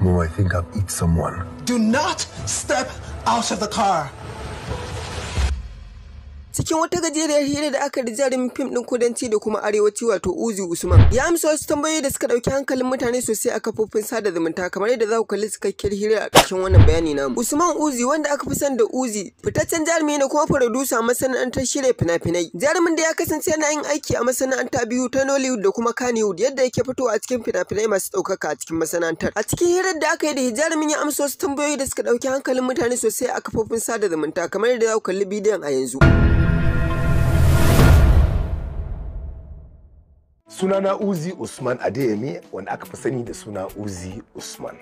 Mom, I think I've eaten someone. Do not step out of the car. Cikin wata gajeriyar hira da aka da jarumin fim ɗin kudanci da kuma arewaci wato Uzi Usman, ya amsa wasu tambayoyi da suka ɗauki hankalin mutane sosai a kafofin sada zumunta, kamar yadda za ku kalli cikakkiyar hira a ƙarshen wannan bayani namu. Usman Uzi, wanda aka fi sani da Uzi, fitaccen jarumi ne kuma furodusa a masana'antar shirya fina-finai. Jarumin da ya kasance yana yin aiki a masana'anta biyu ta Nollywood da kuma Kannywood, yadda yake fitowa a cikin fina-finai masu ɗaukaka a cikin masana'antar. A cikin hirar da aka yi da jarumin, ya amsa wasu tambayoyi da suka ɗauki hankalin mutane sosai a kafofin sada zumunta, kamar yadda za ku kalli bidiyon a yanzu. Sunana Uzi Usman Adeyemi, wanda aka fi sani da suna Uzi Usman.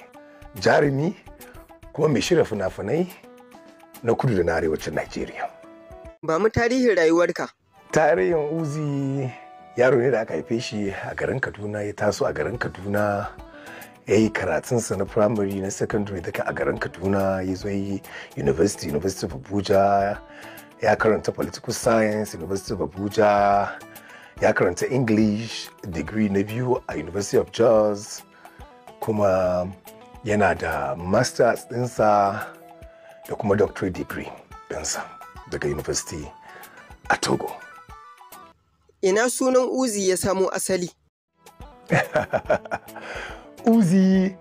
Jarumi kuma mai shirya fina-finai na kudu da na arewacin Najeriya. Ba mu tarihin rayuwarka. Tarihin Uzi, yaro ne da aka haife shi a garin Kaduna, ya taso a garin Kaduna, ya yi karatunsa na primary na secondary duka a garin Kaduna, ya zo yi university, University of Abuja, ya karanta political science, University of Abuja, ya karanta English degree na biyu a University of Jos, kuma yana da masters ɗinsa da kuma doctorate degree ɗinsa daga university a Togo. Ina sunan Uzi ya samo asali? Uzi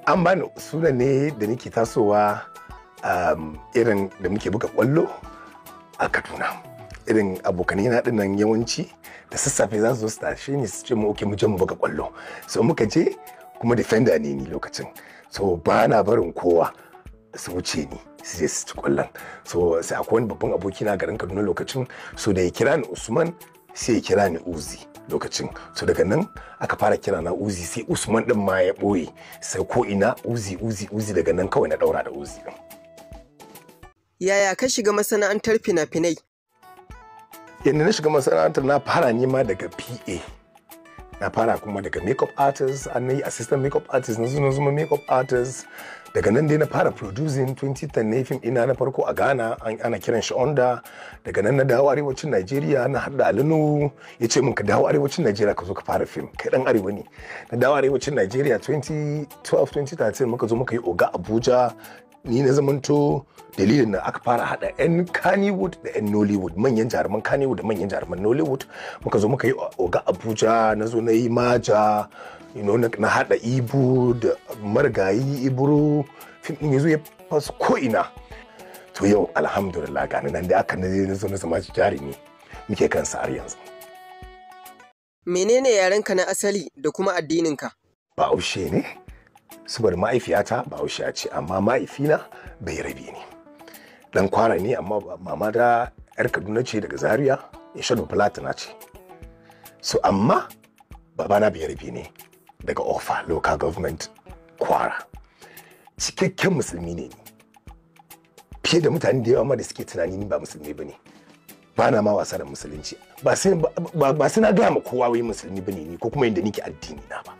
an bani sunan ne da nake tasowa, irin da muke buga kwallo a Kaduna. Irin abokanai na dinnan, yawanci da sassafe za su zo su tashe ni su ce mu, "Okay, mu je mu buga kwallo." So muka je, kuma defender ne ni lokacin. So ba na barin kowa su wuce ni su je su ci kwallon. So sai akwai wani babban aboki na garin Kaduna lokacin, so da ya kira ni Usman, sai ya kira ni Uzi lokacin. So daga nan aka fara kira na Uzi, sai Usman din ma ya ɓoye, sai ko ina Uzi, Uzi, Uzi. Daga nan kawai na daura da Uzi din. Yaya ka shiga masana'antar fina-finai? Yadda na shiga masana'antar, na fara nema daga PA, na fara kuma daga makeup artist, an yi assistant makeup artist, na zo na zama makeup artist. Daga nan dai na fara producing. 2010 na fim ina na farko a Ghana, ana kiran shi Onda. Daga nan na dawo arewacin Najeriya, na haɗa Ali Nuhu, ya ce min, "Ka dawo arewacin Najeriya, ka zo ka fara fim, kai dan arewa ne." Na dawo arewacin Najeriya 2012, 2013, muka zo muka yi Oga Abuja. Ni na zamanto dalilin da aka fara hada 'yan Kannywood da 'yan Nollywood, manyan jaruman Kannywood da manyan jaruman Nollywood. Muka zo muka yi Oga Abuja, na zo na yi Maja, na hada Ibu da marigayi Ibro. Fim din ya zo ya fasu ko'ina. To yau alhamdulillah, gani nan da aka na zo na zama jarumi muke kansa har yanzu. Menene yarenka na asali da kuma addininka? Bahaushe ne, saboda ma'aifiyata Bahaushe ce, amma ma'aifina Bayarabe ne, dan Kwara ne, amma mama da yar Kaduna ce daga Zaria, Ishadu Platina ce. So amma babana Bayarabe ne daga Ofa Local Government, Kwara. Cikakken musulmi ne ni, fiye da mutane da yawa ma da suke tunani ni ba musulmi ba ne. Ba na ma wasa da musulunci. Ba sai na gaya ma kowa wai musulmi ba ne ni ko kuma inda nake addini na ba,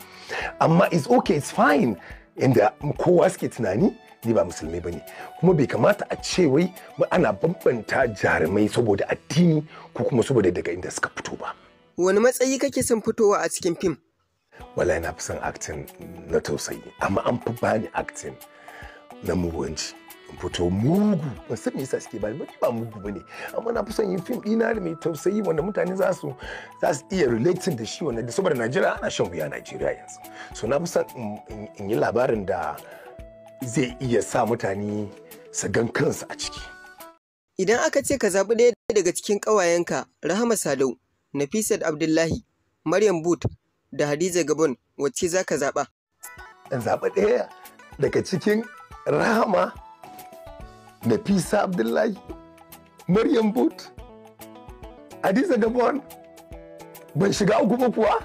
amma it's okay, it's fine inda kowa suke tunani ni ba musulmi ba ne. Kuma bai kamata a ce wai ana bambanta jarumai saboda addini ko kuma saboda daga inda suka fito ba. Wani matsayi kake son fitowa a cikin fim? Wallahi na fi son acting na tausayi, amma an fi bani acting na mugunci, in fito mugu. Ban san me yasa suke bani ba, ba mugu bane, amma na fi son yin fim ɗina da mai tausayi, wanda mutane za su iya relating da shi, wanda saboda Najeriya ana shan wuya, Najeriya yanzu. So na fi son in yi labarin da zai iya sa mutane su gan kansu a ciki. Idan aka ce ka zaɓi ɗaya daga cikin ƙawayenka, Rahama Sadau, Nafisat Abdullahi, Maryam Booth da Hadiza Gabon, wacce za ka zaɓa? In zaɓi ɗaya daga cikin Rahama, Nafisa Abdullahi, Maryam Booth, Hadiza Gabon, ban shiga uku ba kuwa?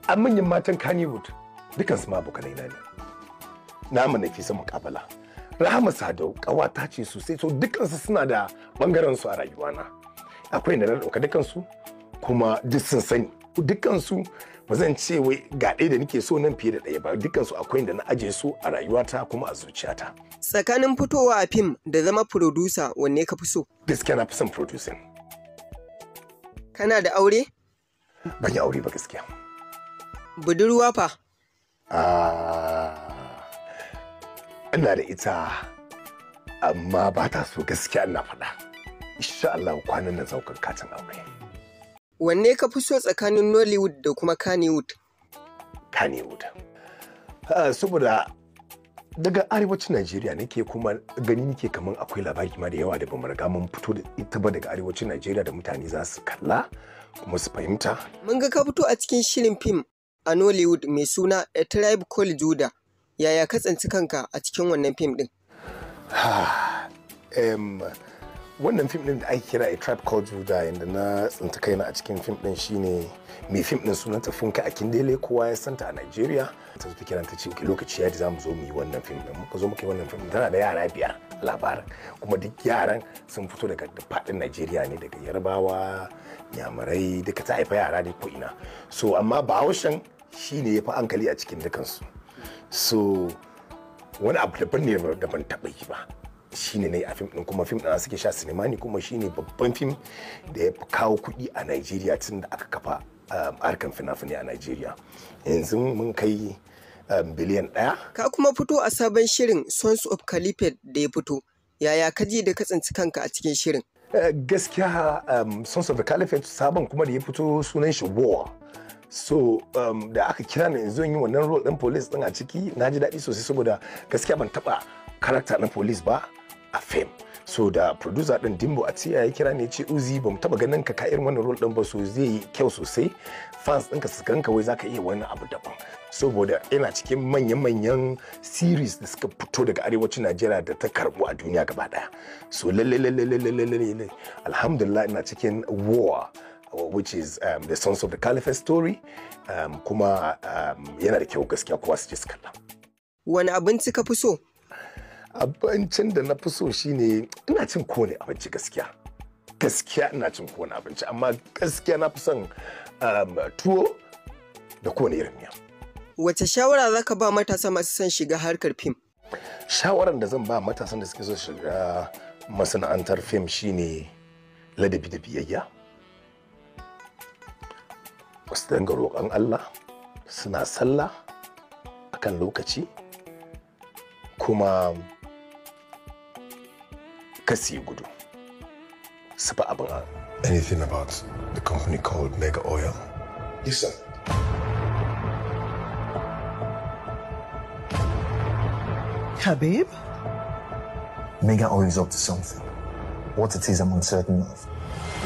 A manyan matan Kannywood, dukansu ma abokanai na ne. Na ma Nafisa muƙabala. Rahama Sadau ƙawata ce sosai, so dukansu suna da ɓangaren su a rayuwana. Akwai inda na ɗauka dukansu, kuma duk sun sani. Dukansu ba zan ce wai ga ɗaya da nake so nan fiye da ɗaya ba, dukansu akwai inda na aje su a rayuwata kuma a zuciyata. Tsakanin fitowa a fim da zama furodusa, wanne ka fi so? Gaskiya na fi son producing. Kana da aure? Ban yi aure ba gaskiya. Budurwa fa? A Ina da ita, amma ba ta so gaskiya ina faɗa. Insha Allah kwanan nan saukan katin aure. Wanne ka fi so tsakanin Nollywood da kuma Kannywood? Kannywood. Saboda daga arewacin Najeriya nake, kuma gani nake kaman akwai labari ma da yawa da bamu riga mun fito da ita ba daga arewacin Najeriya da mutane za su kalla kuma su fahimta. Mun ga ka fito a cikin shirin fim a Nollywood mai suna A Tribe Called Judah. Yaya ka tsinci kanka a cikin wannan fim din? Wannan fim din da ake kira A Tribe Called Judah, yanda na tsinta kaina a cikin fim din shine mai fim din sunanta Funke Akindele, kowa ya santa a Nigeria. Ta zo ta kira ta ce lokaci ya za mu zo mu yi wannan fim din. Muka zo muka yi wannan fim din, tana da yara 5 labarin, kuma duk yaran sun fito daga faɗin Nigeria ne, daga Yarbawa, Nyamurai, duka ta haifa yara ne ko ina. So amma Bahaushen shine ya fi hankali a cikin dukansu. So wani abu daban ne da ban taɓa yi ba shine ne a fim din, kuma fim din suke sha sinima ne, kuma shine babban fim da ya kawo kuɗi a Nigeria tun da aka kafa harkan fina-finai a Nigeria. Yanzu mun kai 1 biliyan. Ka kuma fito a sabon shirin Sons of Caliphate da ya fito. Yaya ka ji da ka tsinci kanka a cikin shirin? Gaskiya Sons of the Caliphate sabon kuma da ya fito sunan shi War. So da aka kira ni in zo yi wannan role din police din a ciki, na ji daɗi sosai saboda gaskiya ban taɓa character na police ba a fim. So da producer din Dimbo a ya kira ne ce, "Uzi, ba mu taba ganin ka irin wannan role din ba, so zai yi kyau sosai fans ɗinka su ganka wai zaka iya wani abu daban," saboda ina cikin manyan-manyan series da suka fito daga arewacin Najeriya da ta karbu a duniya gaba daya. So lalle lalle lalle lalle lalle alhamdulillah ina cikin War, which is the Sons of the Caliphate story, kuma yana da kyau gaskiya, kowa su je su kalla. Wani abinci ka fi so? Abincin da na fi so shine ina cin kowane abinci gaskiya. Gaskiya ina cin kowane abinci, amma gaskiya na fi son tuwo da kowane irin miya. Wace shawara za ka ba matasa masu son shiga harkar fim? Shawaran da zan ba matasan da suke so shiga masana'antar fim shine ladabi da biyayya. Wasu dinga roƙon Allah, suna sallah akan lokaci, kuma kasi gudu su fa abin. Anything about the company called Mega Oil? Yes, sir. Habib? Mega Oil is up to something. What it is, I'm uncertain of.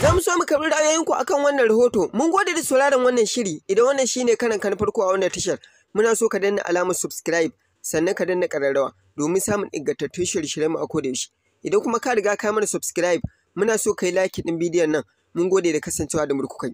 Za mu so mu karɓi ra'ayoyinku akan wannan rahoto. Mun gode da sauraron wannan shiri. Idan wannan shine karan ka na farko a wannan tashar, muna so ka danna alamar subscribe sannan ka danna ƙararrawa domin samun ingantattun shirye-shiryenmu a koda yaushe. Idan kuma ka riga ka mana subscribe, muna so ka yi like ɗin bidiyon nan. Mun gode da kasancewa da murkukai.